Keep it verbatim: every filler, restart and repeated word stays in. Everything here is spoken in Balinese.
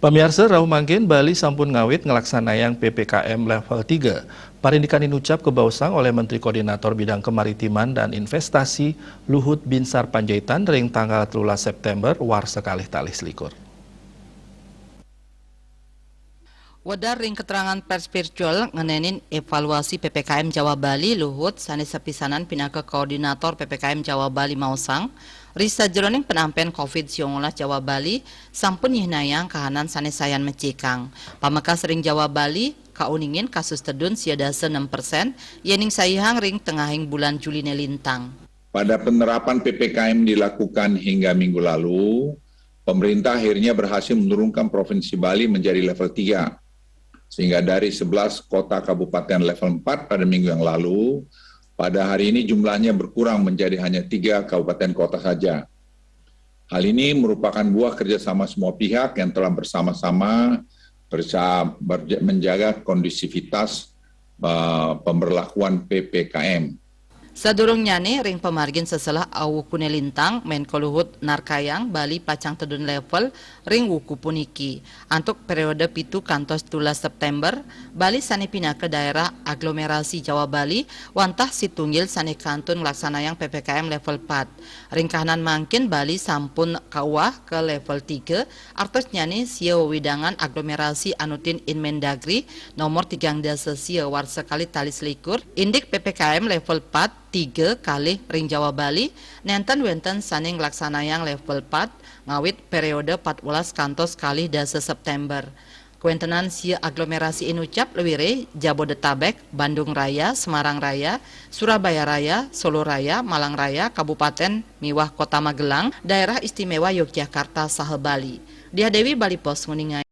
Pamiarsa, rauh mangkin Bali sampun ngawit nglaksanayang P P K M level tiga. Parindikan inucap kabaosang oleh Menteri Koordinator Bidang Kemaritiman dan Investasi Luhut Binsar Panjaitan ring tanggal telulas September warsa kalih tali selikur. Wedar ring keterangan pers virtual ngenenin evaluasi P P K M Jawa Bali, Luhut sane sapisanan pinaka koordinator P P K M Jawa Bali maosang, ri sajeroning penampen covid siang welas Jawa Bali sampun nyihnayang kahanan sane sayan mecikang. Pamekas ring Jawa Bali, kauningin kasus tedun sia dasa nem persen, yening saihang ring tengahing bulan Juline lintang. Pada penerapan P P K M dilakukan hingga minggu lalu, pemerintah akhirnya berhasil menurunkan Provinsi Bali menjadi level tiga. Sehingga dari sebelas kota kabupaten level empat pada minggu yang lalu, pada hari ini jumlahnya berkurang menjadi hanya tiga kabupaten kota saja. Hal ini merupakan buah kerjasama semua pihak yang telah bersama-sama bersa-, berja-, menjaga kondusivitas, eh, pemberlakuan P P K M. Sadurungnyane, ring pamargin seselah awukune lintang, Menko Luhut narkayang Bali pacang tedun level ring wuku puniki. Antuk periode pitu kantos telulas September, Bali sane pinaka daerah aglomerasi Jawa Bali wantah situnggil sane kantun nglaksanayang P P K M level pat. Ring kahanan mangkin, Bali sampun kauwah ka level tiga, artosnyane sia wewidangan aglomerasi anutin Inmendagri nomor tigang dasa sia warsa kalih tali selikur, indik P P K M level pat, tiga, kalih ring Jawa Bali, nenten wenten sane nglaksanayang level pat, ngawit periode patbelas kantos kalih dasa September. Kawentenan sia aglomerasi inucap lewire Jabodetabek, Bandung Raya, Semarang Raya, Surabaya Raya, Solo Raya, Malang Raya, Kabupaten miwah Kota Magelang, Daerah Istimewa Yogyakarta saha Bali. Diah Dewi, Bali Post, nguningai.